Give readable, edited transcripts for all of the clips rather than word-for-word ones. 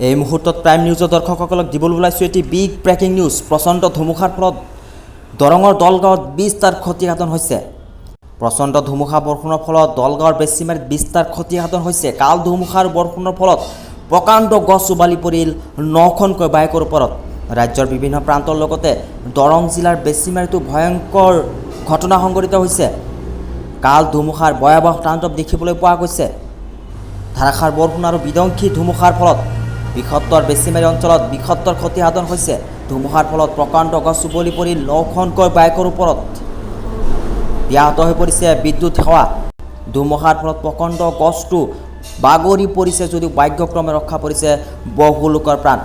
এই মুহূৰ্তত প্ৰাইম নিউজৰ দৰ্শকসকলক দিবলৈ ওলাইছোঁ এটি বিগ ব্ৰেকিং নিউজ। প্ৰচণ্ড ধুমুহাৰ ফলত দৰঙৰ দলগাঁৱত বিস্তাৰ ক্ষতিসাধন হৈছে। প্ৰচণ্ড ধুমুহা বৰষুণৰ ফলত দলগাঁৱৰ বেছিমাৰীত বিস্তাৰ ক্ষতিসাধন হৈছে। কাল ধুমুহাৰ বৰষুণৰ ফলত প্ৰকাণ্ড গছ উভালি পৰিল নখনকৈ বাইকৰ ওপৰত। ৰাজ্যৰ বিভিন্ন প্ৰান্তৰ লগতে দৰং জিলাৰ বেছিমাৰীতো ভয়ংকৰ ঘটনা সংঘটিত হৈছে। কাল ধুমুহাৰ ভয়াৱহ তাণ্ডৱ দেখিবলৈ পোৱা গৈছে। ধাৰাসাৰ বৰষুণ আৰু বিধ্বংসী ধুমুহাৰ ফলত বৃহত্তৰ বেছিমাৰী অঞ্চলত বৃহত্তৰ ক্ষতিসাধন হৈছে। ধুমুহাৰ ফলত প্ৰকাণ্ড গছ উভলি পৰিল নখনকৈ বাইকৰ ওপৰত। ব্যাহত হৈ পৰিছে বিদ্যুৎ সেৱা। ধুমুহাৰ ফলত প্ৰকাণ্ড গছটো বাগৰি পৰিছে যদিও ভাগ্যক্ৰমে ৰক্ষা পৰিছে বহু লোকৰ প্ৰাণ।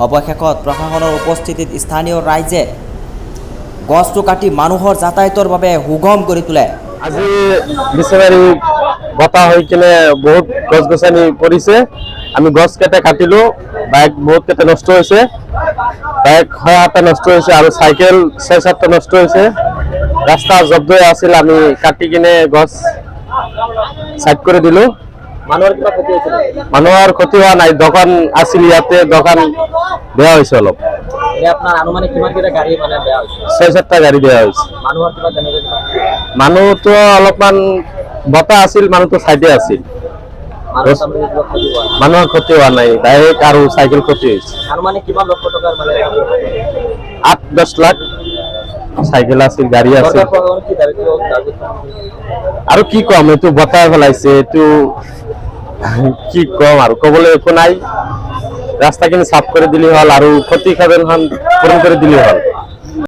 অৱশেষত প্ৰশাসনৰ উপস্থিতিত স্থানীয় ৰাইজে গছটো কাটি মানুহৰ যাতায়াতৰ বাবে সুগম কৰি তোলে। আজি বিচনাৰী বতাহ হৈ কিনে বহুত গছ গছনি পৰিছে। আমি গছ কেইটা কাটিলো। বাইক বহুত কেইটা নষ্ট হৈছে। বাইক ছয় সাতটা নষ্ট হৈছে আৰু চাইকেল ছয় সাতটা নষ্ট হৈছে। ৰাস্তা জব্দ হৈ আছিল, আমি কাটি কিনে গছ চাইড কৰি দিলো। মানুহৰ কিবা ক্ষতি হৈছে নেকি? মানুহৰ ক্ষতি হোৱা নাই। দোকান আছিল ইয়াতে, দোকান বেয়া হৈছে অলপ। এনে আপোনাৰ আনুমানিক কিমান কেইটা গাড়ী মানে বেয়া হৈছে? ছয় সাতটা গাড়ী বেয়া হৈছে। মানুহৰ কিবা তেনেকে কিবা? মানুহটো অলপমান বতাহ আছিল, মানুহটো চাইডে আছিল। মানুহৰ তাৰমানে কিবা ক্ষতি হোৱা নাই? মানুহৰ ক্ষতি হোৱা নাই। বাইক আৰু চাইকেল ক্ষতি হৈছে। আনুমানিক কিমান লক্ষ টকাৰ মানে? 8-10 লাখ। চাইকেল আছিল, গাড়ী আছিল। চৰকাৰ প্ৰশাসনে কি দাবী কিয় দাবী? আৰু কি কম, এইটো বতাহ পেলাইছে, এইটো কি কম আৰু, কবলৈ একো নাই। ৰাস্তাখিনি চাফ কৰি দিলে হ'ল আৰু ক্ষতি সাধন পূৰণ কৰি দিলে হ'ল।